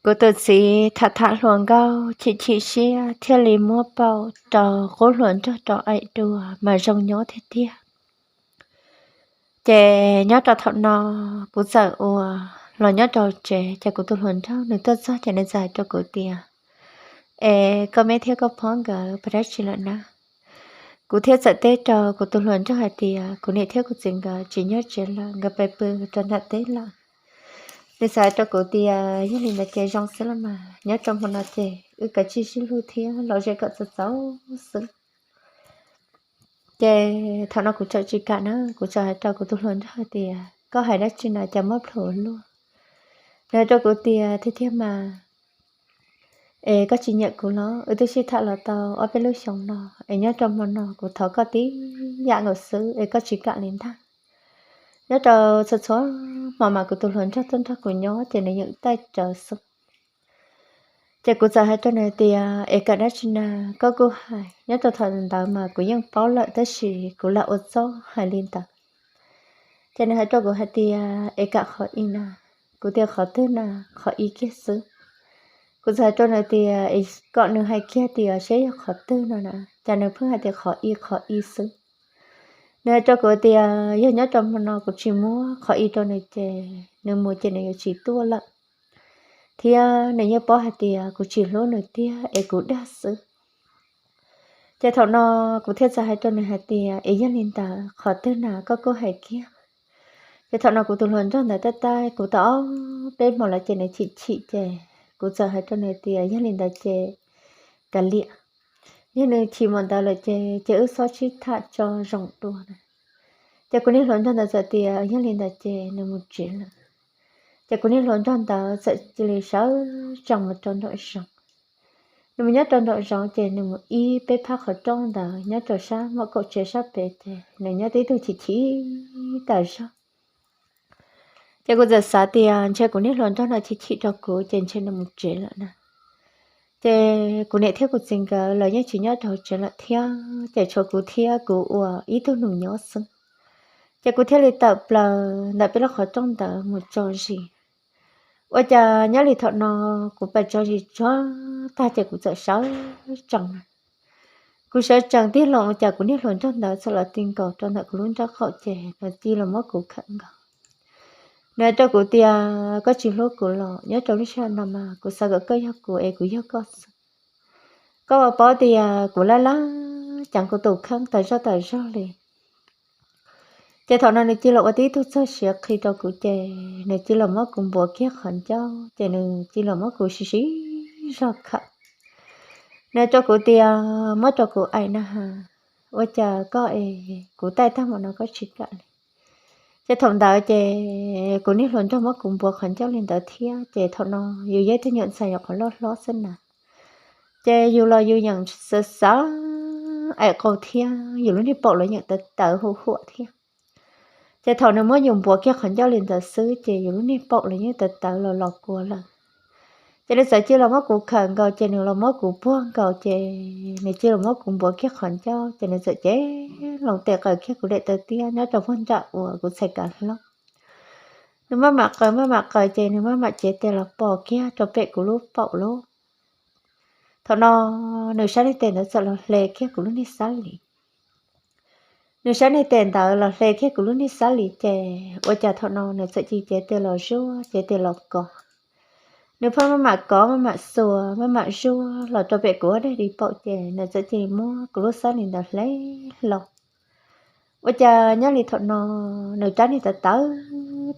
Kuv tus txiv tham tham hluas nkauj chim chim siab thiaj li muab paum rau qub hluas nraug rau aim dua mas zoo nyob tiag tiag. Ces nyob rau thaum no kuv txawm ua los nyob rau tsev ces kuv tus hluas nraug nws tuaj txog ces nws txawm hais rau kuv tias, Es koj me thiab koj phob nkawd puas dab tsi lawm na? Kuv thiaj txawm teb rau kuv tus hluas nraug hais tias, Kuv niam thiab kuv txiv nkawd tsis nyob tsev lawm, nkawd pais pw rau nram teb lawm. Nws txawm hais rau kuv tias, Yog li ntawd ces zoo xwb los mas, nyob rau hmo no ces wb kav tsij sib hlub thiab los ze kom txaus txaus xwb. Ces thaum no kuv txawm tsis kam na, kuv txawm hais rau kuv tus hluas nraug hais tias, Koj hais dab tsi na cas muab plhus luaj? Nws hais rau kuv tias, Tiag tiag mas, es koj tsis nyiam kuv los? Wb twb sib tham los tau ob peb lub xyoos no, es nyob rau hmo no kuv thov koj tib yam nkaus xwb es koj tsis kam li ntag. Nyob rau txhua txhua hmo mas kuv tus hluas nraug tuaj nrog kuv nyob ces nws yeej taij rawv xwb. Ces kuv txawm hais rau nws tias, Es kawm dab tsi na, koj kuj hais. Nyob rau thaum ntawd mas kuv yeej paub lawm tab sis kuv lam ua txuj hais li ntawd. Ces nws hais rau kuv hais tias, Es kawm qhov i na. Kuv tias, Qhov twg na? Qhov i kiag xwb. Kuv txawm hais rau nws tias, Es kom nws hais kiag tias seb yog qhov twg no na, ces nws pheej hais tias qhov i qhov i xwb. Nws hais rau kuv tias yog nyob rau hmo no kuv tsis muab qhov i rau nws ces nws mus ces nws yuav tsis tuaj lawm, thiab nws yeej paub hais tias kuv tsis hlub nws tiag es kuv dag xwb. Ces thaum no kuv thiaj txawm hais rau nws hais tias, Es yog li ntawd qhov twg na koj kuj hais kiag. Ces thaum no kuv tus hluas nraug ntawd taij taij kuv tau ob peb hmo lawm ces nws chim chim ces kuv txawm hais rau nws tias, Yog li ntawd ces kav liam, yog nws chim mus ntawd lawm ces ces wb txhob sib tham tso zoo dua na. Ces kuv niag hluas nraug ntawd txawm tias yog li ntawd ces nws mus tsev lawm. Ces kuv niag hluas nraug ntawd txawm cia li sawv tsees mus rau nraum zoov. Nws mus nyob rau nraum zoov ces nws mus ib peb phab qhov rooj ntawd nyob rau sab muam kaum tsev sab pem ces nws nyob tib tug chim chim tas zog. Ces kuv txawm xav tias ntshe kuv niag hluas nraug no chim chim rau kuv ces ntshe nws mus tsev lawm na. Ces kuv niam thiab kuv txiv nkawd los yeej tsis nyob rau hauv tsev lawm thiab ces tshuav kuv thiab kuv ua ib tug nus nyob xwb. Ces kuv thiaj li tawm plaws ntawm peb lub qhov rooj ntawd mus tso zis. Ua cas nyob li thaum no kuv pais tso zis tsuag tag ces kuv txawm sawv tsees na. Kuv sawv tsees tig loo ua cas kuv niag hluas nraug ntawd txawm los ti nkaus rau ntawm kuv lub nraub qaum ces nws cia los muab kuv khawm nkaus. Nws hais rau kuv tias, Koj tsis hlub kuv los? Nyob rau lub sij hawm no mas kuv xav kom koj yog kuv es kuv yog koj xwb. Koj ua paub tias kuv laj laj ceev kuv tus kheej tas zog tas zog li. Ces thaum no nws cia los ua tib tug txog siav qhi rau kuv ces nws cia los muab kuv npuav kiag qhov ncauj ces nws cia los muab kuv siv siv zog khawm. Nws hais rau kuv tias, Muab rau kuv aim na has, ua cas koj es kuv taij tag mus no koj tsis kam li? Ces thaum ntawd ces kuv niag hluas nraug muab kuv npuav qhov ncauj li ntawd thiab ces thaum no yus yog ib tug nyuam ntxhais nyuam qhuav loj hlob xwb na. Ces yus los yus yeej xav xav aim qau thiab yus lub niag paum los yeej tawv tawv huam huam thiab. Ces thaum nws muab yus npuav kiag qhov ncauj li ntawd xwb ces yus lub niag paum los yeej tawv tawv los los kua lawm. Ces nws txawm cia los muab kuv khawm nkaus ces nws los muab kuv puag nkaus ces nws cia los muab kuv npuav kiag qhov ncauj ces nws txawm cev loo tes qaws kiag kuv daim taw tiab nyob rau puag nram uas kuv txhais kav hlau. Nws maj mam qaws maj mam qaws ces nws maj mam cev tes los pos kiag rau pem kuv lub paum lauj. Thaum no nws sab niag tes ntawd txawm los hle kiag kuv lub niag xab lis. Nws sab niag tes ntawd los hle kiag kuv lub niag xab lis ces ua cas thaum no nws txawm cia li cev tes los zuaj cev tes los kos. Nws pheej maj mam kov maj mam xuas maj mam zuaj los rau pem kuv ob daim di paum ces nws txawm cia li muab kuv lub xab lis ntawd hle hlo. Ua cas nyob li thaum no nws rab niag tawv tawv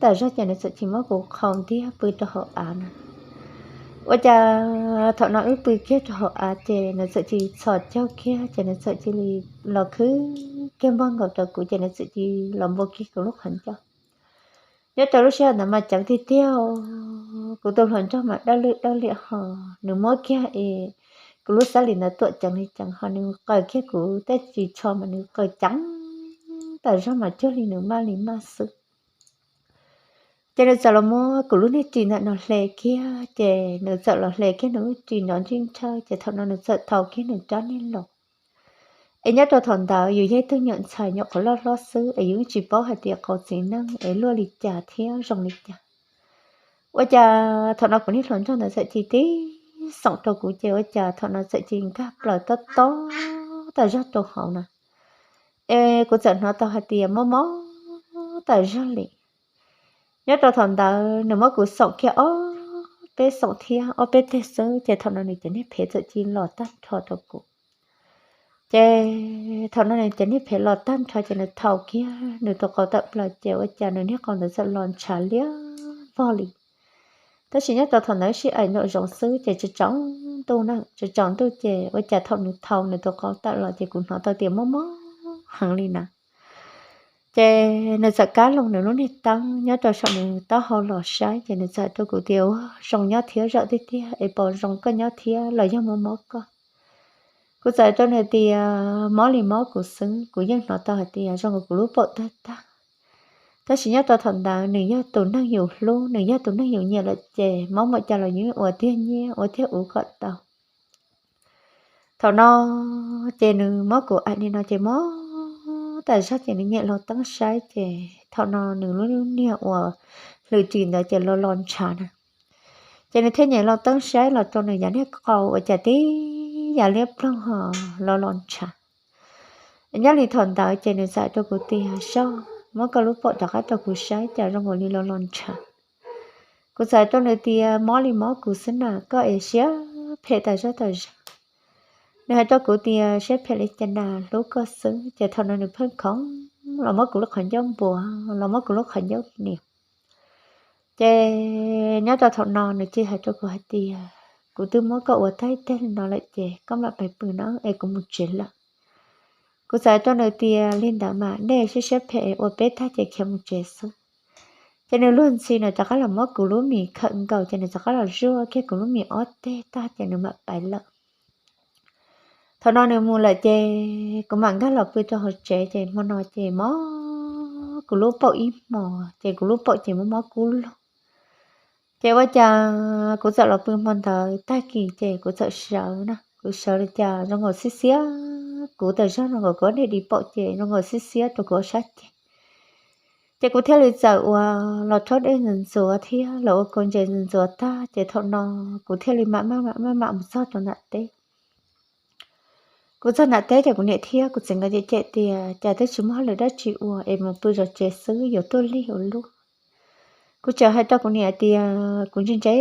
tas zog ces nws txawm cia li muab kuv qhau ntiag pw rau hauv av na. Ua cas thaum no wb pw kiag rau hauv av ces nws txawm cia li txhos caug kiag ces nws txawm cia li los khwb kiag npog nkaus rau kuv ces nws txawm cia li los npuav kiag kuv lub qhov ncauj. Nyob rau lub sij hawm ntawd mas ceev tiag tiag, kuv tus hluas nraug mas dawb lwj dawb liam ho nws muab kiag es kuv lub xab lis ntawd tuam ceev li ceev ho nws qaws kiag kuv tej ris tsho mas nws qaws ceev tas zog mas cuag li nws maj li maj xwb. Ces nws txawm los muab kuv lub niag ris ntawm no hle kiag ces nws txawm los hle kiag nws lub ris nrov ntsij ntshaw ces thaum no nws txawm thau kiag nws rab niag los. Es nyob rau thaum ntawd yus yog ib tug nyuam ntxhais nyuam qhuav loj hlob xwb es yus yeej tsis paub hais tias qauv txiv neej es luaj li cas thiab zoo li cas. Ua cas thaum no kuv niag hluas nraug ntawd txawm cia li tib xoom rau kuv ces ua cas thaum no txawm cia li nkag plaws tob tob tas zog rau hauv na. Es kuv txawm hnov tau hais tias mob mob tas zog li. Nyob rau thaum ntawd nws muab kuv xoom kiag ob peb xoom thiab ob peb teg xwb ces thaum no nws cov niag phev txawm cia li los tag nrho rau kuv. Ces thaum no nws cov niag phev los tag nrho ces nws thau kiag nws tus qau tawm plaws ces ua cas nws niag qau ntawd txawm los ntshav liab vog li. Tab sis nyob rau thaum ntawd sib aim nraum zoov xwb ces tsaus ntuj na, tsaus ntuj ces ua cas thaum nws thau nws tus qau tawm los ces kuv hnov tau tias mob mob heev li na. Ces nws txawm kab loo nws lub niag teeb nyob rau saum nws taub hau los saib ces nws txawm hais rau kuv tias, Ua zoo nyob thiab zawm tiag tiag es pom zoo koj nyob thiab los yog mob mob koj? Kuv txawm hais rau nws tias, Mob li mob kuv xwb, kuv yeej hnov tau hais tias zoo nkaus kuv lub paum tawg tag. Tab sis nyob rau thaum ntawd nws yog tus neeg yus hlub, nws yog tus neeg yus nyiam lawm ces mob muaj cas los yus ua tiag nyiaj ua tiag ua kom tau. Thaum no ces nws muab kuv aim li no ces mob tas zog ces nws nyem los teeb saib ces thaum no nws lub niag uas hlwm ris ntawd ces los los ntshav na. Ces nws thiaj nyem los teeb saib los rau nws yav niag qau ua cas tib yav liab ploog ho los los ntshav. Nyob li thaum ntawd ces nws txawm hais rau kuv tias, Soj, muab koj lub paum rov qab rau kuv saib cas zoo nkaus li los los ntshav. Kuv txawm hais rau nws tias, Mob li mob kuv xwb na, koj es siab phem tas zog tas zog. Nws hais rau kuv tias, Siab phem li cas na, hlub koj xwb. Ces thaum no nws pheej khoov los muab kuv lub qhov ncauj npuav, los muab kuv lub qhov ncauj nias. Ces nyob rau thaum no nws cia li hais rau kuv hais tias, Kuv twb muab koj ua tag ib teg li no lawm ces koj mam pais pw nawb es kuv mus tsev lawm. Kuv txawm hais rau nws tias, Li ntawd mas nej siab siab phem ua peb tag ces khiav mus tsev xwb. Ces nws luag ntxhi nws rov qab los muab kuv lub mis khawm nkaus ces nws rov qab los zuaj kiag kuv lub mis ob teg tag ces nws mam pais lawm. Thaum no nws mus lawm ces kuv mam nkag los pw rau hauv tsev ces hmo no ces mob kuv lub paum ib hmos ces kuv lub paum ces mob mob kub lug. Ces ua cas kuv txawm los pw hmo ntawd tag kis ces kuv txawm sawv na, kuv sawv li cas zoo nkaus xiab xiab kuv tas zog, zoo nkaus kuv ob niag di paum ces zoo nkaus xiab xiab rau kuv ob sab ceg. Ces kuv thiaj li txawm ua los rhaub dej ntxuav ntxuav thiab los ua kua ntses ntxuav ntxuav tag ces thaum no kuv thiaj li mam maj mam maj mam mus txog rau nram teb. Kuv txog nram teb ces kuv niam thiab kuv txiv nkawd cem cem tias, Cas twb tsis muaj hauj lwm dab tsi ua es mus pw zov tsev xwb yuav tuaj lig ua luaj. Kuv txawm hais rau kuv niam tias, Kuv ntse ntse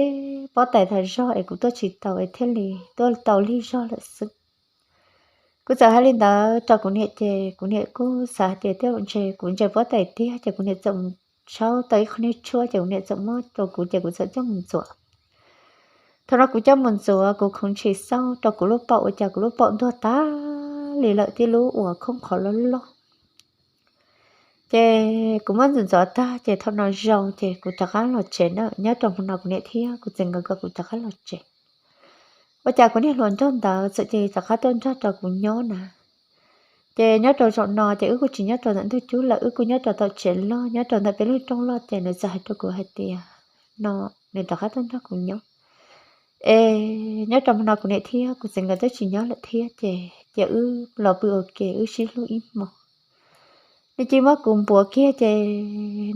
pob tais tas zog es kuv tuaj tsis tau es thiaj li tuaj tau lig zog lawm xwb. Kuv txawm hais li ntawd rau kuv niam ces kuv niam kuj xav hais tias tej zaum ntshe kuv ntse pob tais tiag ces kuv niam txawm mus rhaub tau ib qho niag tshuaj ces kuv niam txawm muab rau kuv ces kuv txawm coj mus ntxuav. Thaum no kuv coj mus ntxuav kuv khoov ntshis xauj rau kuv lub paum ua cas kuv lub paum ntuag tag li lawm tib lub uas khoob qhov loj loj. Ces kuv muab ntxuav ntxuav tag ces thaum no zoo ces kuv rov qab los tsev na. Nyob rau hmo no kuv niam thiab kuv txiv nkawd kom kuv rov qab los tsev. Ua cas kuv niag hluas nraug ntawd txawm cia li rov qab tuaj nrog rau kuv nyob na. Ces nyob rau zaum no ces wb kuj tsis nyob rau ntawm ntug cub lawm, wb kuj nyob rau tom tsev loj, nyob rau ntawm peb lub rooj loj ces nws txawm hais rau kuv hais tias, no nws rov qab tuaj nrog kuv nyob. Es nyob rau hmo no kuv niam thiab kuv txiv nkawd twb tsis nyob lawm thiab ces cia wb los pw ua ke wb sib hlub ib hmos. Nws cia li muab kuv npuav kiag ces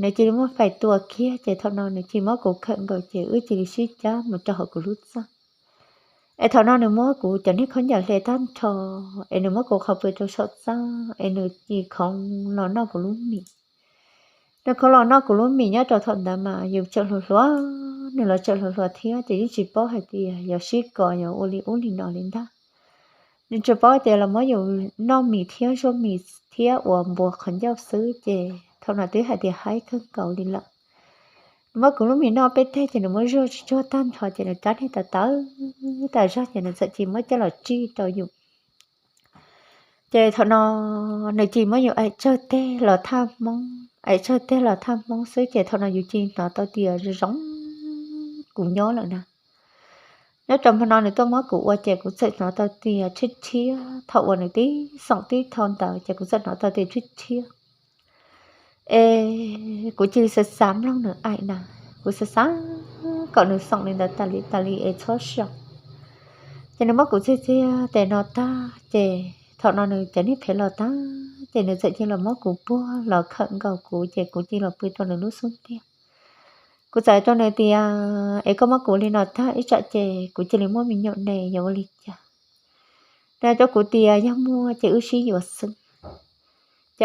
nws cia li muab fais tua kiag ces thaum no nws cia li muab kuv khawm nkaus ces wb cia li sib cab mus rau hauv kuv lub txaj. Es thaum no nws muab kuv cov niag khaub ncaws hle tag nrho, es nws muab kuv qhov pw rau saum txaj es nws cia li khoov los noj kuv lub mis. Nws khoov los noj kuv lub mis nyob rau thaum ntawd mas yus tseem hluas hluas, nws los tseem hluas hluas thiab ces yeej tsis paub hais tias yuav sib kos yuav ua li ub li no li ntag. Nws tsuas paub tias los muab yus noj mis thiab zuaj mis thiab uas npuav qhov ncauj xwb ces thaum no twb hais tias haib kawg nkaus li lawm. Nws muab kuv lub mis noj peb teg ces nws muab zuaj tsuag tsuag tag nrho ces nws rab niag tawv tawv tas zog ces nws txawm cia li muab coj los tsij rau yus. Ces thaum no nws cia li muab yus aim tsawg teg los thaj hmoob, aim tsawg teg los thaj hmoob xwb ces thaum no yus cia li hnov tau tias zoo zoo kuv nyob lawm na. Nyob rau hmo no nws tuaj muab kuv ua ces kuv txawm hnov tau tias rhiab rhiab, thaum uas nws tib xoom tib thau ntawd ces kuv txawm hnov tau tias rhiab rhiab. Es kuv cia li xav xav mloog nws aim na, kuv xav xav kom nws xoom li ntawd tas li tas li es txhob so. Ces nws muab kuv txiag txiag tes no tag ces thaum no nws cov niag phev los tag ces nws txawm cia li los muab kuv puag los khawm nkaus kuv ces kuv cia li los pw rau nws lub xub ntiag. Kuv txawm rau nws tias, es koj muab kuv li no tag ib tsam ces kuv cia li muaj me nyuam ne yuav ua li cas? Nws hais rau kuv tias yog muaj ces wb sib yuav xwb. Ces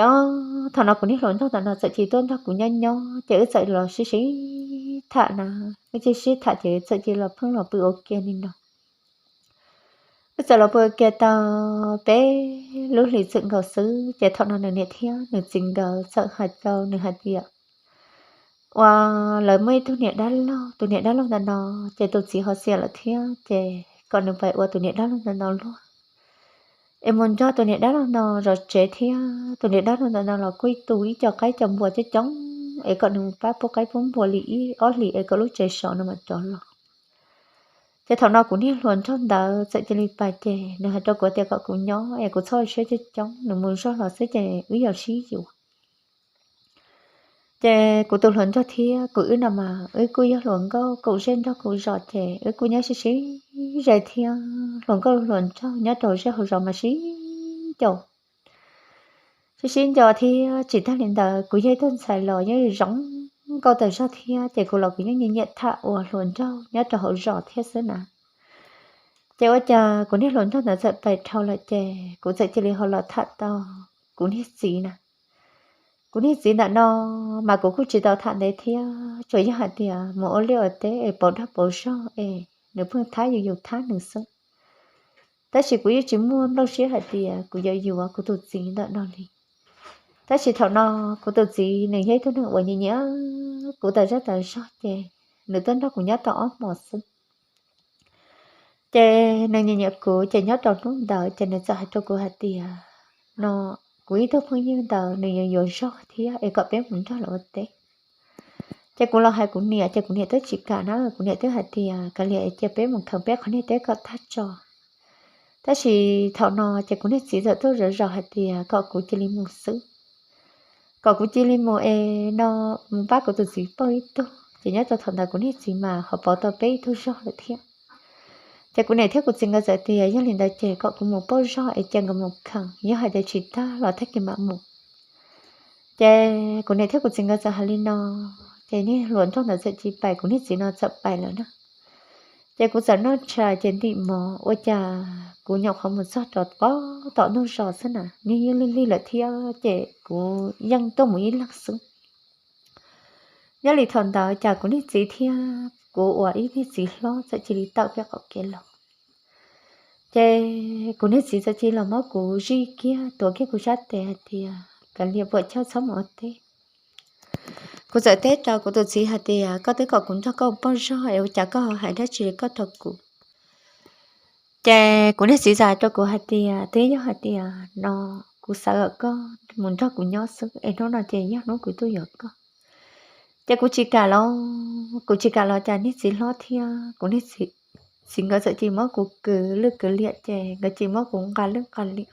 thaum no kuv niag hluas nraug ntawm no txawm cia li tuaj nrog kuv nyob nyob ces wb txawm los sib sib tham na, wb cia li sib tham ces txawm cia li los pheej los pw ua ke li no. Wb txawm los pw ua ke tau peb lub hlis txwm nkaus xwb ces thaum no nws niam thiab nws txiv nkawd txawm hais rau nws hais tias, ua, lawv muaj ib tug niam dab laug, tus niam dab laug ntawm no ces tus txiv ho xiam lawm thiab ces kom nws pais ua tus niam dab laug ntawm no luag es mus nrog tus niam dab laug no zov tsev thiab tus niam dab laug ntawm no los kuj tu ib co qaib co npua coob coob es kom nws mus pab pub qaib pub npua li ib ob hlis es kom lub tsev sov nws mam rov los. Ces thaum no kuv niag hluas nraug ntawd txawm cia li pais ces nws hais rau kuv tias kom kuv nyob es kuv txhob siab coob coob, nws mus zog los xwb ces wb yuav sib yuav. Ces kuv tus hluas nraug thiab kuv wb no mas wb kuj yog hluas nkauj, kuj zej nraug kuj zos ces wb kuj nyob sib sib ze thiab hluas nkauj hluas nraug nyob rau zej hauv zos mas sib nco sib sib nco thiab tsis tag li ntawd kuv yog ib tug ntxhais los yeej zoo nkauj tawm zog thiab ces kuv los kuv yeej nyiam nyiam tham ua hluas nraug nyob rau hauv zos thiab xwb na. Ces ua cas kuv niag hluas nraug ntawd txawm pais dhau lawm ces kuv txawm cia li ho los tham tau kuv niag txiv na. Kuv niag txiv ntawm no mas kuv kuj tsis tau tham ntev thiab, tsuas yog hais tias mus ua liaj ua teb es pauv dag pauv zog es nws pheej thab yus yus thab nws xwb. Tab sis kuv yeej tsis muaj nplooj siab hais tias kuv yuav yuav kuv tus txiv ntawm no li. Tab sis thaum no kuv tus txiv nws yog ib tug neeg uas nyiam nyiam kuv tas zaj tas zog ces nws tuaj nrog kuv nyob tau ob hmos xwb. Ces nws nyiam nyiam kuv ces nyob rau hnub ntawd ces nws txawm hais rau kuv hais tias no kuv ib tug phooj ywg ntawd nws yuav yuav zog thiab es kom peb mus nrog lawv ua teb. Ces kuv los hais kuv niam ces kuv niam twb tsis kam na, kuv niam twb hais tias kav liam cia peb mus kheev peb qhov niag teb kom tag tso. Tab sis thaum no ces kuv niag txiv txawm tuaj zov zos hais tias kom kuv cia li mus xwb, kom kuv cia li mus es no mus pab kuv tus txiv pauj ib tug ces nyob rau thaum ntawd kuv niag txiv mas ho pauv tau peb ib tug zog lawm thiab. Ces kuv niam thiab kuv txiv nkawd txawm tias yog li ntawd ces kom kuv mus pauj zog es cia nkawd mus kheev, yog hais tias tsis tag los tag kis mam mus. Ces kuv niam thiab kuv txiv nkawd txawm hais li no, ces niag hluas nraug ntawd txawm cia li pais, kuv niag txiv no txawm pais lawm na. Ces kuv txawm noj tshais ces ntim mov ua cas kuv nyuam qhuav mus txog rau pob tom ntug zos xwb na, niag yeej lig lig lawm thiab ces kuv yeej tuaj mus ib leeg xwb. Nyob li thaum ntawd cas kuv niag txiv thiab kuv uas ib niag txiv hlob txawm cia li tawm peb qaum kev los. Ces kuv niag txiv txawm cia li los muab kuv zij kiag tuav kiag kuv sab tes hais tias kav liam puam chawj txhob mus ua teb. Kuv txawm teb rau kuv tus txiv hais tias koj twb kom kuv nrog koj pauj zog es ua cas koj ho hais dab tsi li koj rau kuv? Ces kuv niag txiv txawm hais rau kuv hais tias twb yog hais tias no kuv xav kom koj mus nrog kuv nyob xwb es hnub no ces yog hnub kuv tuaj yuav koj. Ces kuv tsis kam los, kuv tsis kam los cas niag txiv hlob thiab kuv niag txiv, txiv nkawd txawm cia li muab kuv kwv lwj kwv liam ces nkawd cia li muab kuv nqa lwj nqa liam.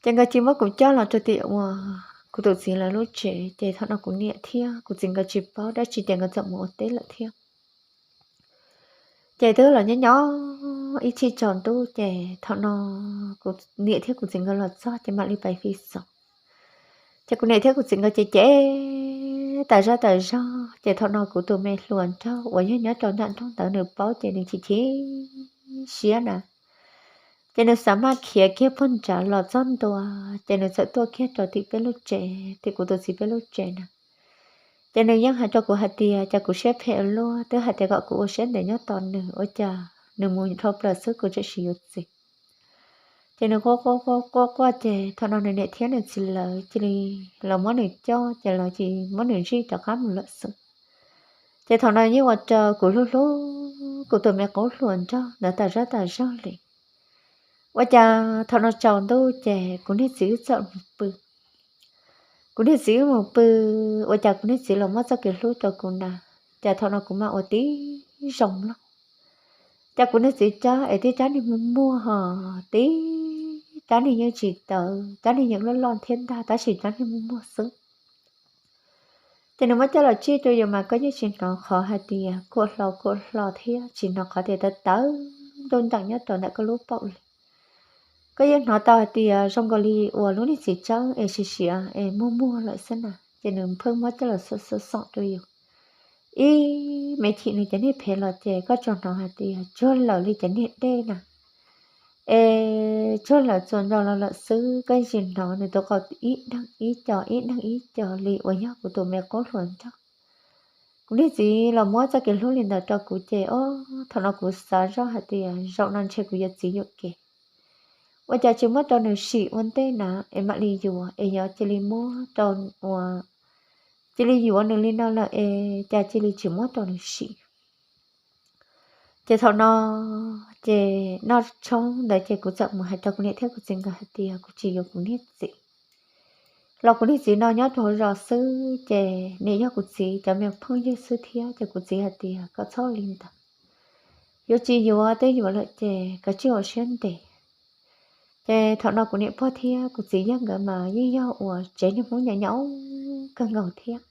Ces nkawd cia li muab kuv coj los rau tim uas kuv tus txiv lawv lub tsev ces thaum no kuv niam thiab kuv txiv nkawd tsis paub dab tsi ces nkawd txawm mus ua teb lawm thiab. Ces twb los nyob nyob ib chim tsaus ntuj ces thaum no kuv niam thiab kuv txiv nkawd los txog ces mam li pais fi xov. Ces kuv niam thiab kuv txiv nkawd ces cem tas zaj tas zog ces thaum no kuv tus me hluas nraug uas yog nyob rau nram nroog ntawd nws paub ces nws chim chim siab na. Ces nws xav maj khiav kiag puag nrad los txog ntua, ces nws txawm tuaj kiag rau tim peb lub tsev, tim kuv tus txiv peb lub tsev na. Ces nws yeej hais rau kuv hais tias cas kuv siab phem ua luaj, twb hais tias kom kuv ua siab ntev nyob tos nws ua cas nws mus dhau plaws xwb kuv tseem sim yuav txiv. Ces nws quaj quaj quaj quaj quaj ces thaum no nws niam thiab nws txiv lawv cia li los muab nws coj ces lawv cia li muab nws zij rov qab mus lawm xwb. Ces thaum no yeej ua rau kuv hlub hlub kuv tus me qub hluas nraug ntawd tas zaj tas zog li. Ua cas thaum no tsaus ntuj ces kuv niag txiv wb txawm mus pw. Kuv niag txiv wb mus pw, ua cas kuv niag txiv los muab txoj kev hlub rau kuv na, cas thaum no kuv mam ua tib zoo mloog. Cas kuv niag txiv rab es tib rab niag muag muag ho, tib rab niag yeej tsis tawv, rab niag yeej loj loj thiab ntag tab sis rab niag muag muag xwb. Ces nws muab coj los tsij rau yus mas koj yeej tsis hnov qhov hais tias kuam hlo kuam hlo thiab tsis hnov qhov tias tawv tawv nrau nreem nyob rau ntawm koj lub paum li. Koj yeej hnov tau hais tias zoo nkaus li uas lub niag txiv tsawb es siav siav es muag muag lawm xwb na, ces nws pheej muab coj los xom xom xom rau yus. ib me chim nws cov niag phev los ces koj tsuas hnov hais tias tsuag lawm li cov niag dej na. Es tsuag lawm txuas ntsos los lawm xwb, koj tsis hnov nws tus qau ib deeg ib co ib deeg ib co li uas yog kuv tus me qub hluas nraug. Kuv niag txiv los muab txoj kev hlub li ntawd rau kuv ces, o, thaum no kuv xav zoj hais tias zaum no ntshe kuv yuav txiv yuam kev. Ua cas tsis muab rau nws sim ua ntej na es mam li yuav, es yog cia li muab rau, ua, cia li yuav nws li no lawm es cas cia li tsis muab rau nws sim. Ces thaum no ces noj tshoob ntawd ces kuv txawm mus hais rau kuv niam thiab kuv txiv nkawd hais tias kuv tsis yuav kuv niag txiv. Los kuv niag txiv no nyob rau hauv zos xwb ces nws yog kuv txiv cov me phooj ywg xwb thiab ces kuv txiv hais tias kom txhob li ntawd, yuav tsis yuav, twb yuav lawm ces koj tsij ua siab ntev. Ces thaum no kuv niam pog thiab kuv txiv yawg nkawd mas yeej yog uas tsev niag Hmoob nyaum nyaum kawg nkaus thiab.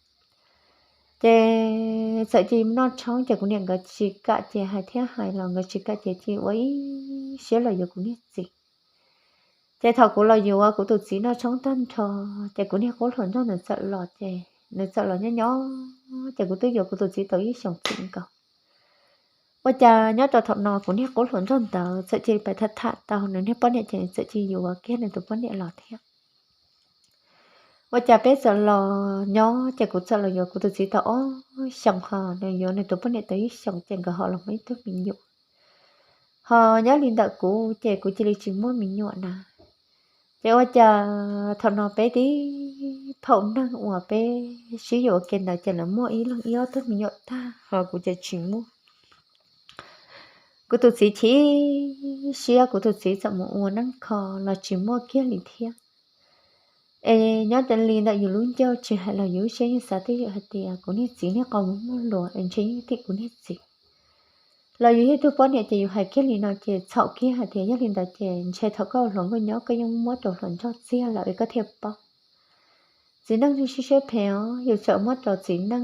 Ces txawm cia li noj tshoob ces kuv niam nkawd tsis kam ces hais thiab hais los nkawd tsis kam ces cia li ua ib siab los yuav kuv niag txiv. Ces thaum kuv los yuav kuv tus txiv noj tshoob tag nrho, ces kuv niag qub hluas nraug nws txawm los ces nws txawm los nyob nyob ces kuv twb yuav kuv tus txiv tau ib xyoos txwm nkaus. Ua cas nyob rau thaum no kuv niag qub hluas nraug ntawd txawm cia li pais tham tham tau nws niag poj niam ces nws txawm cia li yuav kiag nws tus poj niam los thiab. Ua cas peb txawm los nyob ces kuv txawm los yuav kuv tus txiv tau ob xyoos ho nws yuav nws tus poj niam tau ib xyoos ces nkawd ho los muaj ib tug me nyuam. Ho nyob li ntawm kuv ces kuv cia li tsis muaj me nyuam na. Ces ua cas thaum no peb tib phaum neeg uas peb sib yuav ua ke ntawd ces lawv muaj ib leeg ib ob tug me nyuam tag ho kuv ces tsis muaj. Kuv tus txiv chim siab, kuv tus txiv txawm mus ua neeb kho los tsis muaj kiag li thiab. Es nyob li ntawm yus lub ncauj tsis hais los yus lub siab yeej xav twj ywm hais tias kuv niag txiv niag qau muag muag luas es ntshe yeej tim kuv niag txiv. Los yus yog tug poj niam ces yus hais kiag li no ces txhaum kiag hais tias yog li ntawd ces ntshe thaum koj ua hluas nkauj nyob koj yeej muab rau hluas nraug txiag lawm es koj thiaj paub. Txiv neej yeej siab siab phem os, yus txawm muab rau txiv neej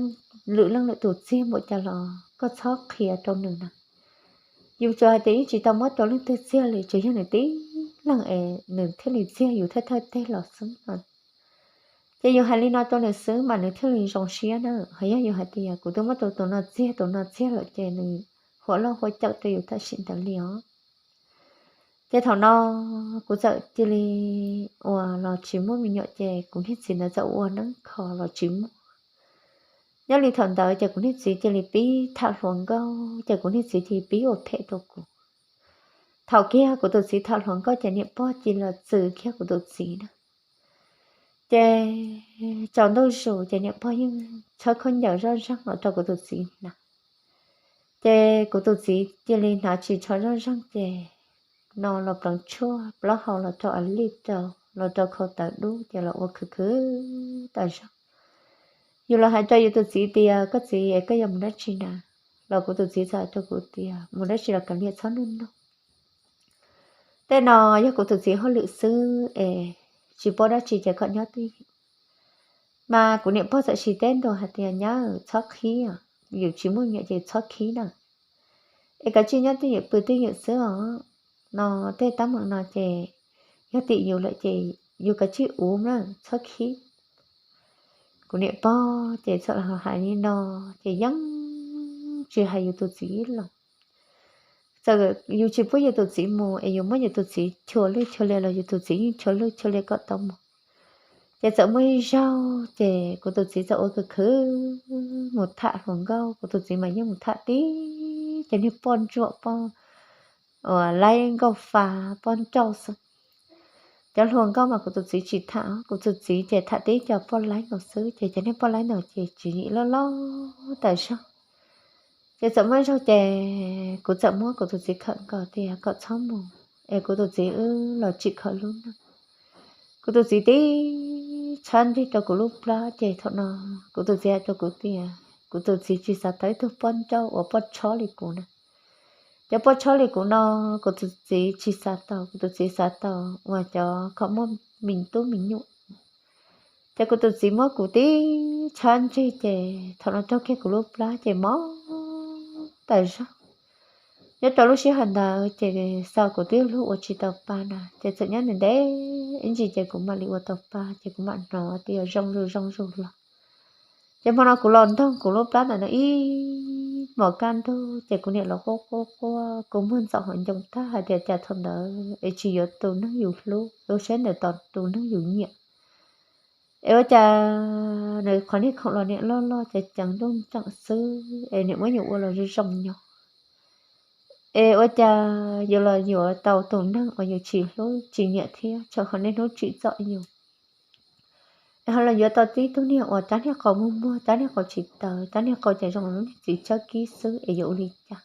lwm leej lwm tus txiag npaum cas los koj txhob qhia rau nws na. Yus tsuas hais tias yeej tsis tau muab rau leej twg txiag li, tsuas yog nws tib leeg es nws thiaj li txiag yus thawj thawj teg los xwb no. Ces yus hais li no rau nws xwb mas nws thiaj li zoo siab na. Ho yog yus hais tias kuv twb muab rau tus no txiag tus no txiag lawm ces nws huam loj huam cawm rau yus tam sim ntawd li os. Ces thaum no kuv txawm cia li uas los tsis muaj me nyuam ces kuv niag txiv ntawd txawm ua neeb kho los tsis muaj. Nyob li thaum ntawd ces kuv niag txiv cia li pib tham hluas nkauj ces kuv niag txiv cia li pib ua phem rau kuv. Thaum kiag kuv tus txiv tham hluas nkauj ces niam pog cia li los txwm kiag kuv tus txiv na. Ces tsaus ntuj zus ces niam pog yeej tshawb khaub ncaws zoj zeeg los rau kuv tus txiv hnav. Ces kuv tus txiv cia li hnav ris tsho zoj zeeg ces no los pleev tshuaj plaub hau los rau a lij rau los rau khau tawv dub ces los ua khwv khwv tas zog. Yus los hais rau yus tus txiv tias koj txiv es koj yuav mus dab tsi na, los kuv tus txiv txawm hais rau kuv tias mus dab tsi los kav liam txhob nug nug. Tej no yog kuv tus txiv hauj lwm xwb es tsis paub dab tsi ces kom nyob twj ywm. Mas kuv niam pog txawm tsis teb ntua hais tias nyab txhob qhib, yus tsis muaj me nyuam ces txhob khib na. Es kav tsij nyob twj ywm pw twj ywm xwb os. No tej teeb meem no ces yog tim yus lawm ces yus kav tsij uv na, txhob khib. Kuv niam pog ces txawm hais li no ces yeej tsis hais yus tus txiv ib los. Txawm yus tsis pub yus tus txiv mus es yus muab yus tus txiv chua lwj chua liam los yus tus txiv yeej chua lwj chua liam kom tau mus. Ces txawm muaj ib zaug ces kuv tus txiv txawm ua khwv khwv mus tham hluas nkauj, kuv tus txiv mas yeej mus tham tib cov niag poj ntsuam poj uas laib nkauj fa poj nrauj xwb. Cov hluas nkauj mas kuv tus txiv tsis tham, kuv tus txiv ces tham tib cov poj laib nkaus xwb ces cov niag poj laib no ces tswv yim loj loj tas zog. Ces txawm muaj zaug ces kuv txawm muab kuv tus txiv khawm nkaus tias kom txhob mus es kuv tus txiv wb los tsim kho lub neej. Kuv tus txiv tib tshab nrig rau kuv lub plab ces thaum no kuv tus txiv hais rau kuv tias kuv tus txiv tsis xav tau ib tug poj nrauj uas poj tshob li kuv na. Cov poj tshob li kuv no kuv tus txiv tsis xav tau, kuv tus txiv xav tau uas cov kho muaj me tub me nyuam. Ces kuv tus txiv muab kuv tib tshab nrig ces thaum no raug kiag kuv lub plab ces mob tas zog. Nyob rau lub sij hawm ntawd ces xav kuv twb hlub ua tsis tau pa na ces txawm nyob ntev ntev ib ntsis ces kuv mam li ua tau pa ces kuv mam hnov tias zoo zuj zoo zuj los. Ces hmo no kuv los ntoog kuv lub plab ntawm no ib hmos kaj ntug ces kuv niam los quaj quaj quaj, kuv muag ntxaum hauv ncoo tag hais tias cas thaum ntawd es tsis yuav tus neeg yus hlub, ua siab ntev tos tus neeg yus nyiam. Es ua cas nws qhov niag khoom los niam loj loj ces ceev ntuj tseem xwb es niam muab yus ua los zoo zoo nyob. Es ua cas yus los yuav tau tus neeg uas yus tsis hlub tsis nyiam thiab tseem ho niaj hnub tsim txom yus. Es ho los yuav tau tib tug niag uas rab niag qau muag muag, rab niag qau tsis tawv, rab niag qau ces zoo lub niag txiv tsawb kib xwb es yuav ua li cas.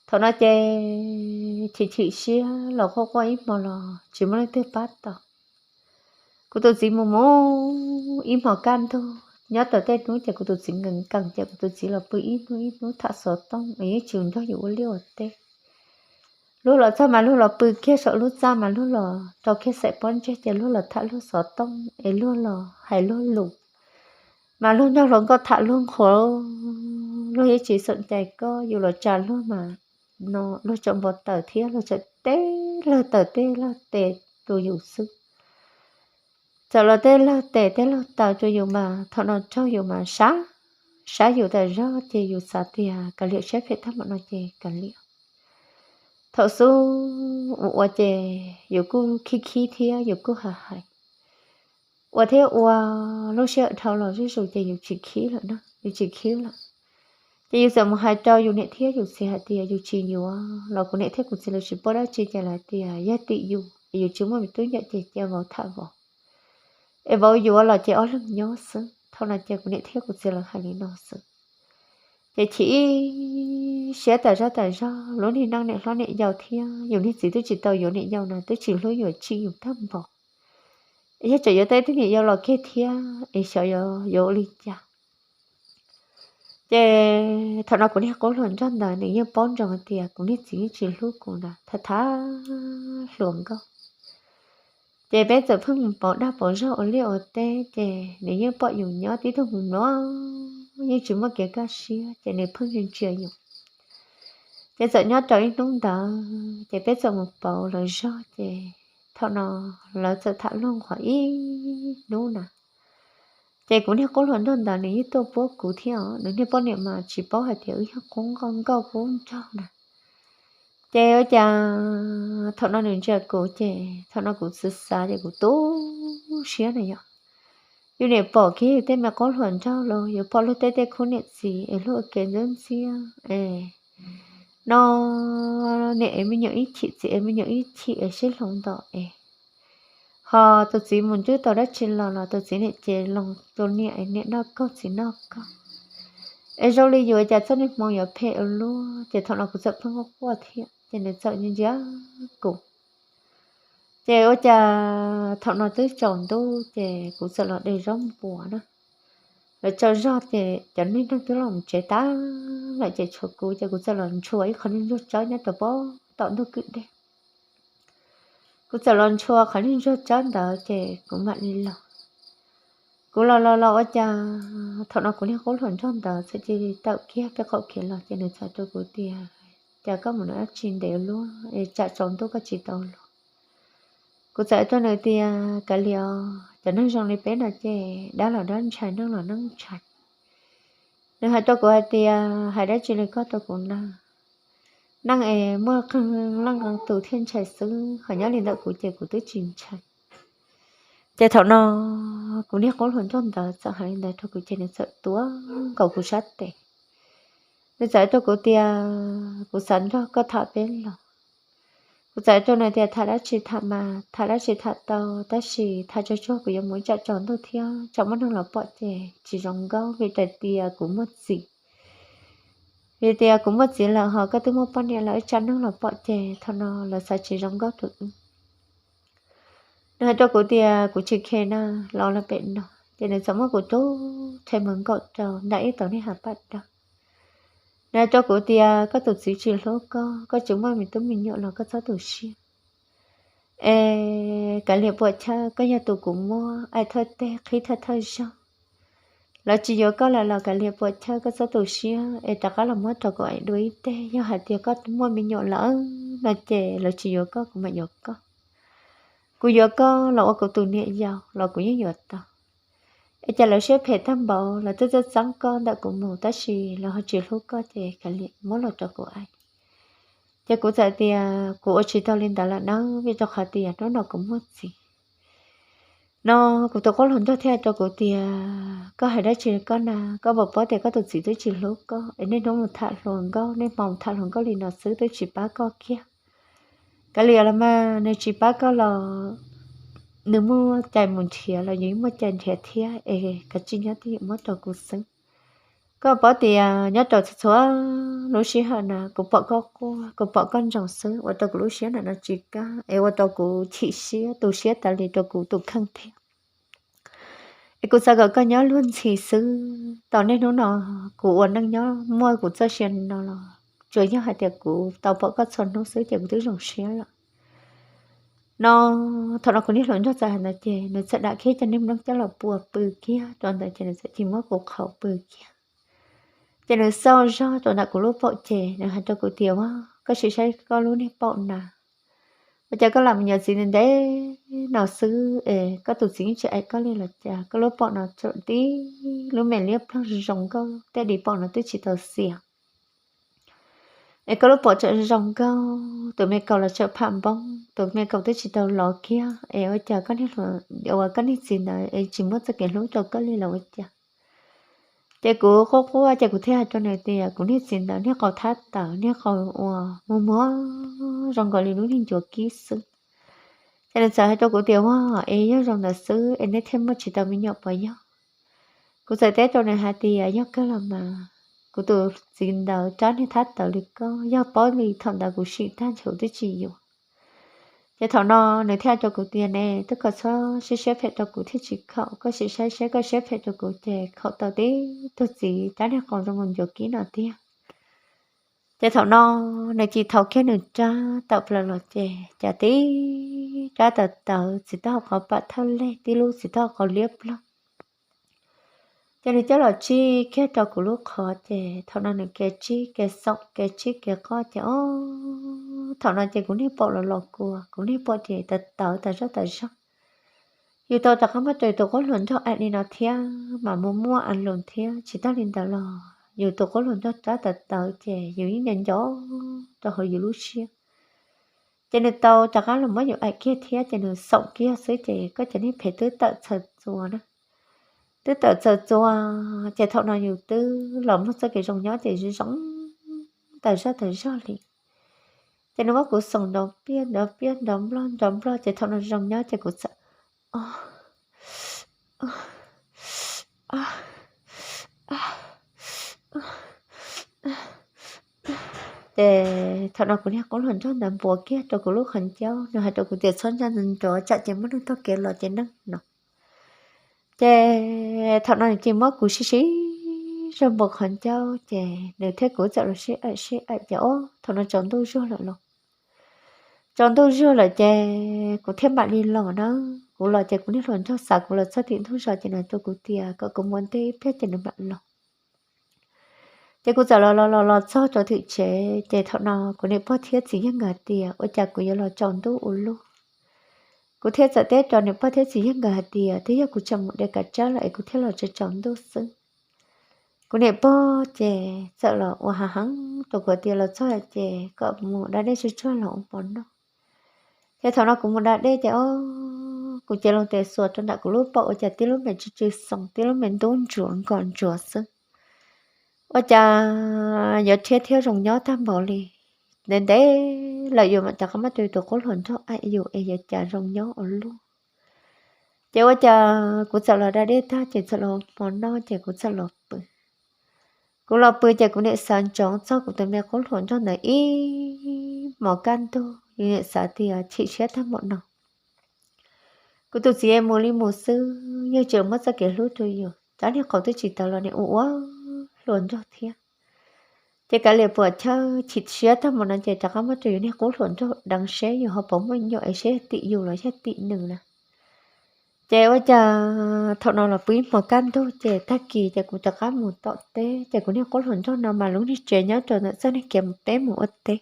Thaum no ces chim chim siab los quaj quaj ib hmo los tsis muaj leej twg pab tau. Kuv tus txiv mus mus ib hmos kaj ntug, nyob tau tej hnub ces kuv tus txiv nkees nkees ces kuv tus txiv los pw ib hnub ib hnub tham xov tooj es yeej tsis nrog yus ua liaj ua teb. Luag los txog mas luag los pw kiag saum lub txaj mas luag los rau kiag xaim pob ntseg ces luag los tham luag xov tooj es luag los hais luag lus. Mas luag nrog hluas nkauj tham luag nqhuav, luag yeej tsis xom cai koj, yus los tsa luag mas no luag tseem npau taws thiab luag tseem teb lawg taws teb lawg tes rau yus xwb. Txawm los tej lawg tes tej lawg taws rau yus mas thaum no raug yus mas sab, sab yus tas zog ces yus xav tias kav liam siab phem tag npaum no ces kav liam. Thaum xub ua ua ces yus kuj khib khib thiab yus kuj hais hais, ua thiab ua, lub sij hawm dhau los zuj zus ces yus tsis khib lawm na, yus tsis khib lawm. Ces yus txawm mus hais rau yus niam thiab yus txiv hais tias yus tsis yuav los kuv niam thiab kuv txiv lawv tsis paub dab tsi ces lawv tias yog tim yus es yus tsis muaj me tub nyiam ces cia vauv tham vauv, es vauv yuav los ces ob leeg nyob xwb. Thaum no ces kuv niam thiab kuv txiv lawv hais li no xwb. Ces chim siab tas zog tas zog, lub niag neej niam hlob niam yau thiab yus niag txiv twb tsis tau yuav niam yau na twb tsis hlub yuav tsim yus tag npaum. Yog tseem yuav tau ib tug niam yau los kiag thiab es xyov yuav ua li cas. Ces thaum no kuv niag qub hluas nraug ntawd nws yeej paub ntsoov hais tias kuv niag txiv yeej tsis hlub kuv ntag, tham tham hluas nkauj. Ces peb txawm pheej mus pauv dag pauv zog ua liaj ua teb ces nws yeej pom yus nyob tib tug mus mloog, yeej tsis muaj kev kaj siab ces nws pheej ntsia ntsia yus. Ces txawm nyob rau ib hnub ntawd ces peb txawm mus pauv lawv zog ces thaum no lawv txawm tham luag nqhuav ib hnub na. Ces kuv niag qub hluas nraug ntawd nws yeej tuaj puab kuv thiab os, nws niag poj niam mas tsis paub hais tias wb yog qub nkauj nkauj qub nraug na. Ces ua cas thaum no nws ntsia kuv ces thaum no kuv xav xav ces kuv tu siab na yom. Yus niam pom kiag yus tej me qub hluas nraug los yuav pom luag tej tej khub niam txiv es luag ua ke ntxub ntxiab es no, niam ev me nyuam ib chim txiv ev me nyuam ib chim es sib hloov ntom es ho tus txiv mus nrwb tau dab tsi los los tus txiv niam ces loos tus niam es niam noj kaug txiv noj kaug. Es zoo li yus cas txoj niag hmoo yuav phem ua luaj, ces thaum no kuv txawm pheej quaj quaj thiab ces nws txawm ntsia kuv. Ces ua cas thaum no twb tsaus ntuj ces kuv txawm los de zaub npuas na. Lawv tsaug zog ces cov niag neeg twb los mus tsev tag lawm ces tshuav kuv ces kuv txawm los ntshua ib qho niag ntsuag tsawb nyob rau pem tom ntug kwj deg. Kuv txawm los ntshua qhov niag ntsuag tsawb ntawd ces kuv mam li los. Kuv los los los ua cas thaum no kuv niag qub hluas nraug ntawd txawm cia li tawm kiag peb qaum kev los ces nws txawm hais rau kuv tias, cas koj mus nrhiav dab tsi ntev luaj es tsam tsaus ntuj koj tsis tau los? Kuv txawm hais rau nws tias, kav liam os, cov neeg zoo li peb no ces dab los dab ntshai neeg los neeg ntshai. Nws hais rau kuv hais tias, hais dab tsi li koj rau kuv na, neeg es muaj qee leej qee tus thiaj ntshai xwb, ho nyob li ntawm kuv ces kuv twb tsis ntshai. Ces thaum no kuv niag qub hluas nraug ntawd txawm hais li ntawd rau kuv ces nws txawm tuav nkaus kuv sab tes. Nws txawm hais rau kuv tias, kuv xav nrog koj tham peb los. Kuv txawm hais rau nws tias, tham dab tsi tham mas, tham dab tsi tham tau, tab sis tham tsuag tsuag kuv yuav mus ib tsam tsaus ntuj thiab tsam muaj neeg los pom ces tsis zoo nkauj vim hais tias kuv muaj txiv. Vim tias kuv muaj txiv lawm ho koj twb muaj poj niam lawm ib tsam neeg los pom ces thaum no lawv xav tsis zoo nkauj rau wb. Nws hais rau kuv tias kuv tsis khe na, los los pem no. Ces nws txawm muab kuv rub rhe mus nkaum rau ntawm ib tauv niag hav paj dawb. Nws hais rau kuv tias koj tus txiv tsis hlub koj, koj tsis muaj me tub me nyuam los koj txhob tu siab. Es kav liam puas chawj, koj yog tus kuv muab aim thawj teg qhib thawj thawj zaug. Lawv tsis yuav koj lawm los kav liam puas chawj, koj txhob tu siab es rov qab los muab rau kuv aim dua ib teg. Yog hais tias koj muaj me nyuam lawm no ces lawv tsis yuav koj kuv mam yuav koj. Kuv yuav koj los ua kuv tus niam yau los kuv yeej yuav tau. Es cas lawv siab phem tag npaum, lawv twb txeeb txeeb koj ntawm kuv mus tab sis lawv ho tsis hlub koj ces kav liam muab los rau kuv aim. Ces kuv txawm tias kuv ua tsis tau li ntawd lawm nawb, vim rau qhov tias hnub no kuv muaj txiv. No kuv tus qub hluas nraug thiaj hais rau kuv tias, koj hais dab tsi koj na, koj puas paub tias koj tus txiv twb tsis hlub koj es niaj hnub mus tham hluas nkauj, niaj hmo mus tham hluas nkauj li no xwb twb tsis pab koj kiag. Kav liam los mas, nws tsis pab koj los nws muaj cai mus nrhiav los yus muaj cai nrhiav thiab, es kav tsij nyob twj ywm muab rau kuv xwb. Koj paub tias nyob rau txhua txhua lub sij hawm na kuv pom koj quaj, kuv pom koj nroos xwb, ua rau kuv lub siab ntawm no tsis kaj, es ua rau kuv chim siab tu siab tas li rau kuv tus kheej thiab. Es kuv xav kom koj nyob luag ntxhi xwb, tau niaj hnub no kuv ua neej nyob muaj kuv txoj sia no los tsuas yog hais tias kuv tau pom koj txhua hnub xwb ces kuv twb zoo siab lawm. No thaum no kuv niag hluas nraug txawm hais ntawd ces nws txawm dam kiag cov niag nplooj coj los pua pw kiag rau ntawd ces nws txawm cia muab kuv qhauv pw kiag. Ces nws xauj zog rau ntawm kuv lub paum ces nws hais rau kuv tias, ua, koj sim saib koj lub niag paum na, ua cas koj lam mus yuav txiv ntev ntev no xwb es koj tus txiv yeej tsis aim koj li los cas, koj lub paum no txawm tib lub me liab ploog zoo nkauj, tej di paum no twb tsis tau xiam. Es koj lub paum tseem zoo nkauj, tus me kaus los tseem pham npoob, tus me kaus twb tsis tau lov kiag, es ua cas koj niag hluas, uas koj niag txiv ntawd es tsis muab txoj kev hlub rau koj li los ua cas? Ces kuv quaj quaj ces kuv thiaj hais rau nws tias kuv niag txiv ntawd niag qau thab tawv, niag qau uas muag muag zoo nkaus li lub niag ncuav kib xwb. Ces nws txawm hais rau kuv tias, ua, es yog zoo ntawd xwb es nej thiaj muaj tsis tau me nyuam puas yog? Kuv txawm teb rau nws hais tias, yog kawg los mas, kuv tus txiv ntawd rab niag thab tawv li koj, yog paub li thaum ntawd kuv sim tag ntshe twb tsis yuav. Ces thaum no nws thiaj hais rau kuv tias, ne, twb koj txhob siab siab phem rau kuv thiaj tsis khaum, koj sim saib saib koj siab phem rau kuv ces khaum tau tib tug txiv rab niag qau zoo nkaus ncuav kib no tiag. Ces thaum no nws cia li thau kiag nws rab tawm plaws los ces cas tib rab tawv tawv txiv taub hau qhov pam thawj leg, tib lub txiv taub hau qau liab ploog. Ces nws coj los tsij kiag rau kuv lub qhov ces thaum no nws kiag tsib kiag xoom kiag tsib kiag qoj ces o, thaum no ces kuv niag paum los los kua, kuv niag paum ces tawv tawv tas zog tas zog. Yus tau rov qab muab rau yus tus qub hluas nraug aim li no thiab mas muaj muaj a lus thiab, tsis tag li ntawd los yus tus qub hluas nraug rab tawv tawv ces yus yeej nco nco rau hauv yus lub siab. Ces nws tau rov qab los muab yus aim kiag thiab ces nws xoom kiag xwb ces koj cov niag phem twb tawm txhaws txua na. Twb tawm txhaws txua, ces thaum no yus twb los muaj txoj kev zoo nyob ces zoo tas zog tas zog li. Ces nws muab kuv xoom nrov piaj nrov piaj nrov nplog nrov nplog ces thaum no zoo nyob ces kuv txawm Ces thaum no kuv niag qub hluas nraug ntawd npuav kiag rau kuv lub qhov ncauj, nws hais rau kuv tias txhob ntshai nrov tsam ces muab nws taug kev los ces neeg no. Ces thaum no nws cia li muab kuv sib sib zog npuav qhov ncauj ces nws thiab kuv txawm los sib aim sib aim ces o, thaum no tsaus ntuj zuag lawm los. Tsaus ntuj zuag lawm ces kuv thiaj mam li los na. Kuv los ces kuv niag hluas nraug xa kuv los txog tim ntug zos ces nws rau kuv tias kom kuv mus ua ntej ib pliag ces nws mam los. Ces kuv txawm los los los los txog rau tim tsev ces thaum no kuv niam pog thiab txiv yawg nkawd hais tias ua cas kuv yuav los tsaus ntuj ua luaj. Kuv thiaj txawm teb rau niam pog thiab txiv yawg nkawd hais tias twb yog kuv tseem mus de kav tsab lawm es kuv thiaj los tsaus tsaus ntuj xwb. Kuv niam pog ces txawm los ua hav heev rau kuv tias los txog ces kom mus da dej tsuag tsuag los ua mov noj. Ces thaum no kuv mus da dej ces o, kuv cia li tes xuas rau nram kuv lub paum ua cas tib lub me tsw tsw xoom, tib lub me ntub ntsuav nkos ntsuav xwb. Ua cas yuav rhiab thiab zoo nyob tag npaum li. Ntev ntev lawm yus mam rov qab muab rau yus tus qub hluas nraug aim yus es yuav cas zoo nyob ua luaj. Ces ua cas kuv txawm los da dej tag ces txawm los ua mov noj ces kuv txawm los pw. Kuv los pw ces kuv niam xav ntsoov txog kuv tus me qub hluas nraug ntawd ib hmos kaj ntug, yus niam xav tias chim siab tag npaum no. Kuv tus txiv mus li mus xwb, yeej tseem muab txoj kev hlub rau yus, rab niag qau twb tsis tawv los niam ua ua hluas nraug thiab. Ces kav liam puas chawj chim siab tag npaum no ces rov qab muab rau yus niag qub hluas nraug deev seb yus ho puas muaj nyuam es seb yog tim yus los yog tim nws na. Ces ua cas thaum no los pw ib hmos kaj ntug ces tag kis ces kuv rov qab mus tom teb ces kuv niag qub hluas nraug no mas lub niag tsev nyob rau ntawm txoj niag kev mus teb mus ua teb.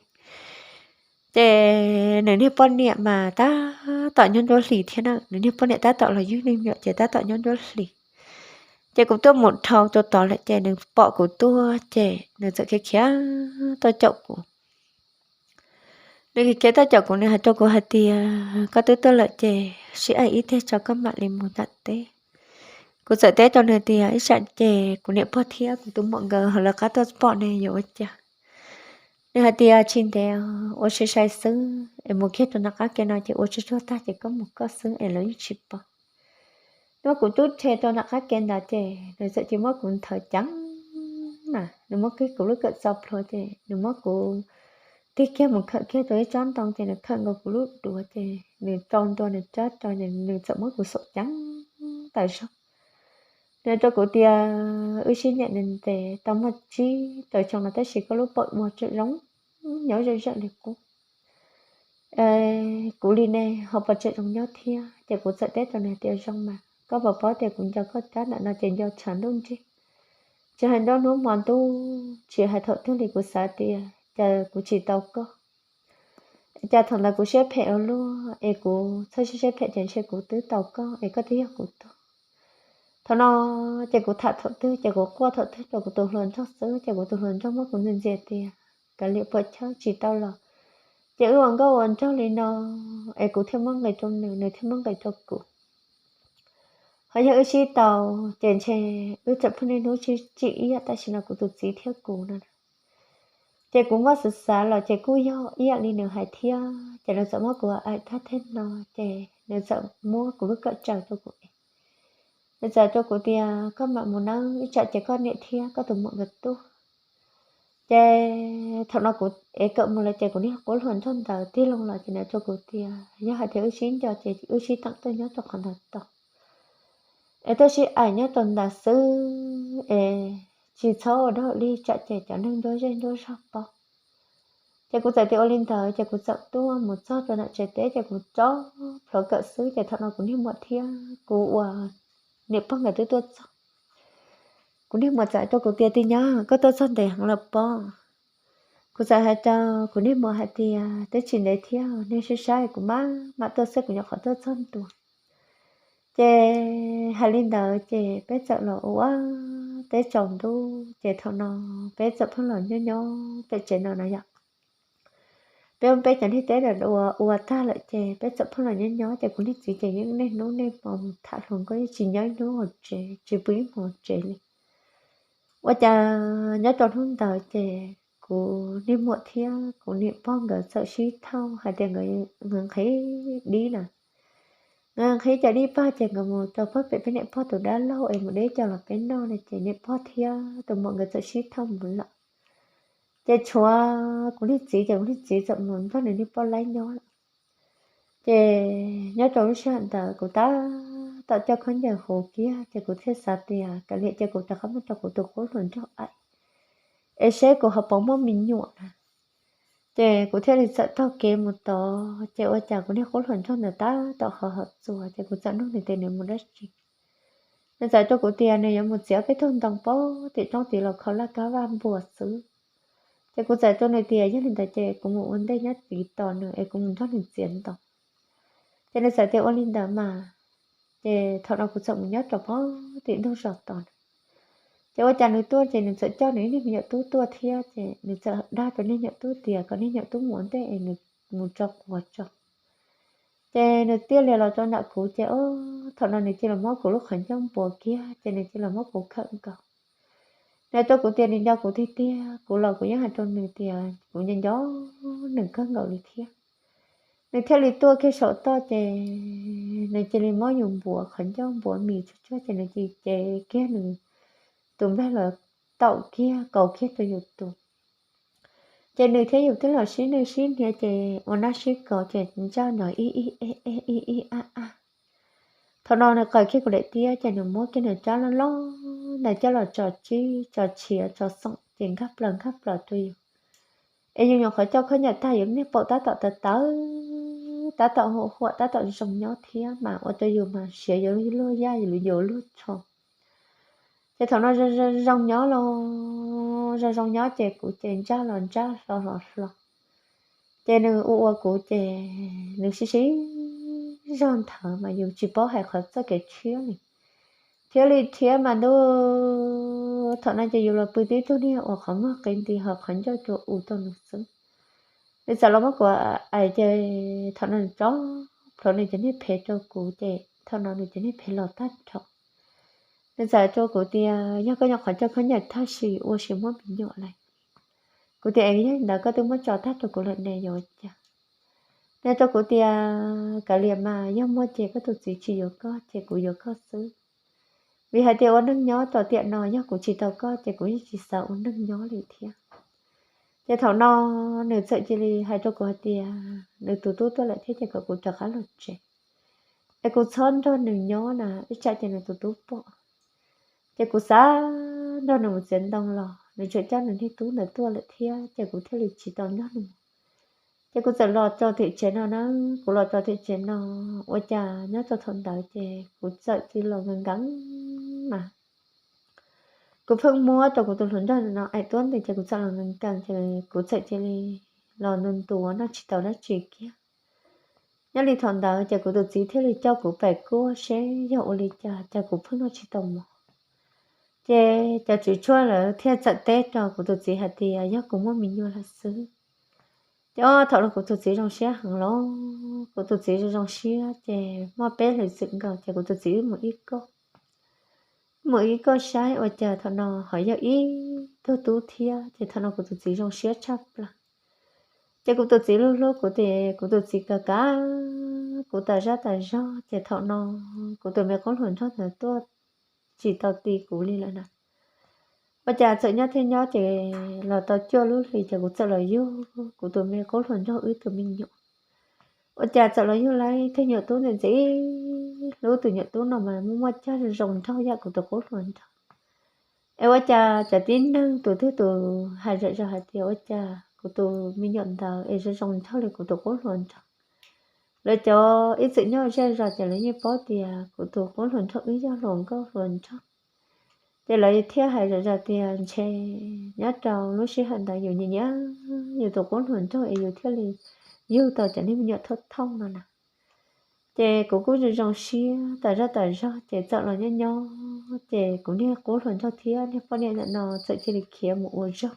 Ces nws niag poj niam mas tab tom nyob nruab hlis thiab na, nws niag poj niam tab tom los yug me nyuam ces tab tom nyob nruab hlis. Ces kuv tuaj mus dhau rau tod lawm ces nws pom kuv tuaj ces nws txawm khiav khiav tuaj caum kuv. Nws khiav khiav tuaj caum kuv, nws hais rau kuv hais tias, koj twb tuaj lawm ces sib aim ib tiag tso koj mam li mus nram teb. Kuv txawm teb rau nws tias, ib tsam ces kuv niam pog thiab kuv tus muam nkawd ho lawv qab tuaj pom ne yuav ua cas? Nws hais tias, tsis ntev, ua sai sai xwb es mus kiag rau nram qab ke no ces ua tsuag tsuag tag ces koj mus koj xwb es lawv yeej tsis pom. Hnub kuv tub rhe rau nram qab ke ntawd ces nws txawm cia muab kuv nthawv ceev na, nws muab kiag kuv lub kawm txo plhuav ces nws muab kuv tig kiag mus khawm kiag rau ib tsob ntoo ces nws khawm nkaus kuv lub duav ces nws rau ntua nws rab rau ces nws txawm muab kuv xaum ceev tas zog. Nws hais rau kuv tias, wb sib ncaim ntev ntev tau muaj tsib rau xyoo no tab sis koj lub paum ua tseem zoo nyob zej zog li qub. Kuv li ne ho puas tseem zoo nyob thiab? Ces kuv txawm teb rau nws tias, zoo mas, koj puas paub tias kuv nco koj rab ntawm no ces nco tshav ntuj nrig, tsis hais nruab hnub hmo ntuj, tsis hais thaum twg li kuv xav tias cas kuv tsis tau koj. Cas thaum ntawd kuv siab phem ua luaj es kuv txhob siab siab phem ces ntshe kuv twb tau koj es koj twb yog kuv tug. Thaum no ces kuv tham thaum twg ces kuv quaj thaum twg rau kuv tus hluas nraug xwb ces kuv tus hluas nraug muab kuv ntxias ntxias tias, kav liam puas chawj tsis tau los, ces wb ua nkauj ua nraug li no es kuv thiaj muab nqis rau nws, nws thiaj muab nqis rau kuv. Ho yog wb sib tau ces ntshe wb tseem pheej niaj hnub sib tsim ib yam tam sim no kuv tus txiv thiab kuv no. Ces kuv muab xav xav los ces kuj yog ib yam li nws hais thiab ces nws txawm muab kuv aim thaj thej no ces nws txawm muab kuv lub kawm tsaws rau kuv es nws txawm rau kuv tias, koj mam mus nawb, ib tsam ces koj niam thiab koj tus muam nkawd tuaj. Ces thaum no kuv ev kawm mus lawm ces kuv niag qub hluas nraug ntawd tig loo los ces nws rau kuv tias, yog hais tias wb sib nco ces wb sib teem tuaj nyob rau qhov ntawd tau, es tuaj sib aim nyob rau ntawd xwb es tsis txhob ua dog ua dig tsam ces cov neeg nruab zej nruab zog paub. Ces kuv txawm tias ua li ntawd ces kuv txawm tuaj mus txog rau nram tsev teb ces kuv rov plhuav kawm xwb ces thaum no kuv niag muam thiab kuv ua niam pog nkawd twb tuaj txog. Kuv niag muam txawm rau kuv tias, tij nyab, koj tuaj txog ntev heev lawm pob? Kuv txawm hais rau kuv niag muam hais tias, twb tsis ntev thiab, nej saib saib kuv mam mam tuaj xwb, kuv nyuam qhuav tuaj txog ntua. Ces hais li ntawd ces peb txawm los ua teb tsaus ntuj ces thaum no peb txawm pheej los nyob nyob pem tsev no no yom. Peb ua peb cov niag teb ua ua tag lawm ces peb txawm pheej los nyob nyob ces kuv niag txiv ces yeej niaj hnub niaj hmo mus tham hluas nkauj, yeej tsis nyob ib hnub hauv tsev, tsis pw ib hmo hauv tsev li. Ua cas nyob rau hnub ntawd ces kuv niag muam thiab kuv niam pog nkawd txawm sib thauj hais tias nkawd nqhis dib na. Nkawd nqhis cov dib pag ces nkawd mus rau pag pem peb niam pog tus dab laug es mus deb coj los peb noj no ces niam pog thiab tus muam nkawd txawm sib thauj mus lawm. Ces tshuav kuv niag txiv ces kuv niag txiv txawm mus nrog nws niag poj laib nyob lawm. Ces nyob rau lub sij hawm ntawd kuv tab tom coj khaub ncaws huv kiag ces kuv thiaj xav tias kav liam ces kuv rov qab mus rau kuv tus qub hluas nraug aim es seb kuv ho puas muaj me nyuam na. Ces kuv thiaj li txawm taug kev mus tod ces ua cas kuv niag qub hluas nraug ntawd tab tom ho hom txuas ces kuv txawm nug nws tias nws mus dab tsi. Nws txawm rau kuv tias nws yuav mus txiav peb tug ntoo pem tim roob tid los kho laj kab vaj npua xwb. Ces kuv txawm rau nws tias yog li ntawd ces kuv mus ua ntej nyob tid tos nws es kuv mus nrog nws txiav ntoo. Ces nws txawm tias ua li ntawd mas. Ces thaum no kuv txawm mus nyob rau pem tim ntug zos tos nws. Ces ua cas nws tuaj ces nws txawm coj nws ib niag me nyuam tub tuaj thiab ces nws txawm dag rau niag me nyuam tub tias kom niag me nyuam tub mus ua ntej es nws mus tso quav tso. Ces nws thiaj li los rau nram kuv ces thaum no nws cia li muab kuv lub qhov ncauj npuav kiag ces nws cia li muab kuv khawm nkaus. Nws hais rau kuv tias nws nco kuv tiag tiag, kuv los kuv yeej hais rau nws tias kuv nco nco nws kawg nkaus li thiab. Nws thiaj li tuaj kiag saum toj ces nws cia li muab yus npuav qhov ncauj npuav mis tsuag tsuag ces nws cia li cev kiag nws tus nplaig los taum kiag kaus kiag rau yus tus. Ces nws thiab yus twb los sib nwj sib hniav ces ua nab sib kaus ces ntsaj nrov ib ib eb eb ib ib ab ab. Thaum no nws qaws kiag kuv daim tiab ces nws muab kiag nws rab loj loj ntawd coj los tso tsib tso tshiav tso xoom ces nkag plaws nkag plaws rau yus. Es yus nyuam qhuav coj khaub ncaws tag yus niag paum tab tom tawv tawv, tab tom huam huam tab tom zoo nyob thiab mas ua rau yus mas siav yuav luag yaj yuav luag tsho. Ces thaum no zoo nyob los zoo zoo nyob ces kuv ces ntsaj los ntsaj hlo hlo hlo. Ces nws ua ua kuv ces nws sib sib zog nthawv mas yus tsis paub hais qhov txoj kev tshiab li. thiab li thiab mas ntuj, thaum no ces yus los pw tib tug niag uas qhov muag qi nti ho qhov ncauj rua u tau nws xwb. Nws txawm los muab kuv aim ces thaum no nws tso plhuav nws cov niag phev rau kuv ces thaum no nws cov niag phev los tag nrho. Nws txawm rau kuv tias yog koj nyob qhov coj khaub ncaws tag sim ua sis muab me nyuam lawm. Kuv tias es yog li ntawd koj twb muab tso tag rau kuv lawm ne yuav ua cas? Nws rau kuv tias kav liam mas yog muaj ces koj tus txiv tsis yuav koj ces kuv yuav koj xwb. Vim hais tias ua neeg nyob rau tiam no yog kuv tsis tau koj ces kuv yeej tsis xav ua neeg nyob li thiab. Ces thaum no nws txawm cia li hais rau kuv hais tias nws tus tub tuaj lawm thiab ces kom kuv rov qab los tsev, es kuv txhob nrog nws nyob na ib tsam ces nws tus tub pom. Ces kuv xav nrog nws mus txiav ntoo los nws tseem coj nws niag tub ntawd tuaj lawm thiab ces kuv thiaj li tsis tau nrog nws mus. Ces kuv txawm los rau tim tsev no na, kuv los rau tim tsev no, ua cas nyob rau thaum ntawd ces kuv txawm cia li los nkees nkees mas kuv pheej muab rau kuv tus hluas nraug no aim tuab nteeg ces kuv txawm los nkees nkees ces kuv txawm cia li los ntu ntuav noj tsis tau dab tsi kiag. Nyob li thaum ntawd ces kuv tus txiv thiaj li coj kuv pem kuaj seb yog ua li cas cas kuv pheej noj tsis tau mov. Ces cov tswv tshuaj lawv thiaj txawm teb rau kuv tus txiv hais tias yog kuv muaj me nyuam lawm xwb. Ces ob thaum no kuv tus txiv zoo siab heev los, kuv tus txiv zoo zoo siab ces muaj peb hlis txwm nkaus ces kuv tus txiv wb mus ib koj, mus ib koj saib ua cas thaum no ho yog ib tug tub thiab ces thaum no kuv tus txiv zoo siab tshaj plaws. Ces kuv tus txiv hlub hlub kuv ces kuv tus txiv kav kav kuv tas zaj tas zog ces thaum no kuv tus me qub hluas nraug ntawd tuaj tsis tau ti kuv li lawm na. Ua cas txawm nyob thiab nyob ces los tau cuaj lub hlis ces kuv txawm los yug kuv tus me qub hluas nraug wb tus me nyuam. Ua cas txawm los yug lawm ib tug nyuam tub ntxim ntxim, lub tus nyuam tub no mas muaj muaj cag zoo zoo nraug yam kuv tus qub hluas nraug. Es ua cas cov tib neeg tus twg tus hais zom zaws hais tias ua cas kuv tus me nyuam ntawd es zoo zoo nraug li kuv tus qub hluas nraug. Lawv cov ib txwm nyob zej zos ces lawv yeej paub tias kuv tus qub hluas nraug wb yog hluas nkauj hluas nraug. Ces lawv thiaj hais zom zaws tias ntshe nyob rau lub sij hawm ntawd yus nyiam nyiam yus tus qub hluas nraug es yus thiaj li yug tau cov niag me nyuam thooj thooj no na. Ces kuv kuj zoo zoo siab tas zaj tas zog ces txawm los nyob nyob ces kuv niag qub hluas nraug thiab niag poj niam ntawm no txawm cia li khiav mus ua zog,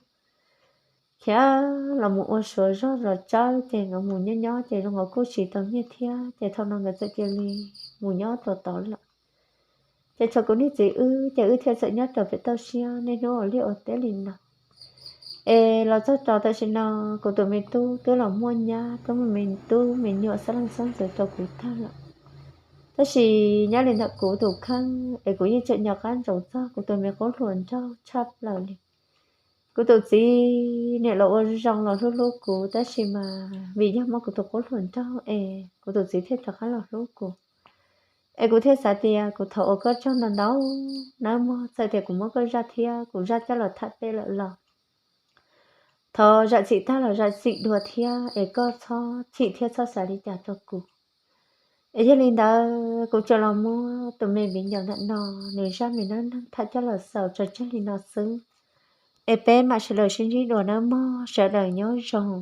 khiav los mus ua suav zog zos tsawb ces nkawd mus nyob nyob ces zoo nkaus kuj tsis tau nyiaj thiab ces thaum no nkawd txawm cia li mus nyob tau tod lawm. Ces tshuav kuv niag txiv wb ces wb thiaj txawm nyob rau pem toj siab niaj hnub ua liaj ua teb li no. Es los txog rau tam sim no kuv tus me tub twb los muaj nyab twb muaj me tub me nyuam xab leej xab ntxwv rau kuv tag lawm. Tab sis nyob li ntawm kuv tus kheej es kuv yeej tseem nco qab ntsoov txog kuv tus me qub hluas nraug tshaj plaws li. Kuv tus txiv niam los ua zoo los hlub hlub kuv tab sis mas vim yog muab kuv tus qub hluas nraug es kuv tus txiv thiaj rov qab los hlub kuv. Es kuv thiaj xav tias kuv thov ua koj tsaug ntau ntau nawb mog, txawm tias kuv muab koj zaj thiab kuv zaj coj los tham peb lawm los thov zam txim tag los zam txim dua thiab es koj txhob chim thiab txhob xav li cas rau kuv. Es yog li ntawd kuv tsuas los muab tus me viv ncaus ntawm no nws zaj me neej neeg tham coj los xaus tso tseg li no xwb. Es peb mam sawv daws sib ntsib dua nawb mog, sawv daws nyob zoo.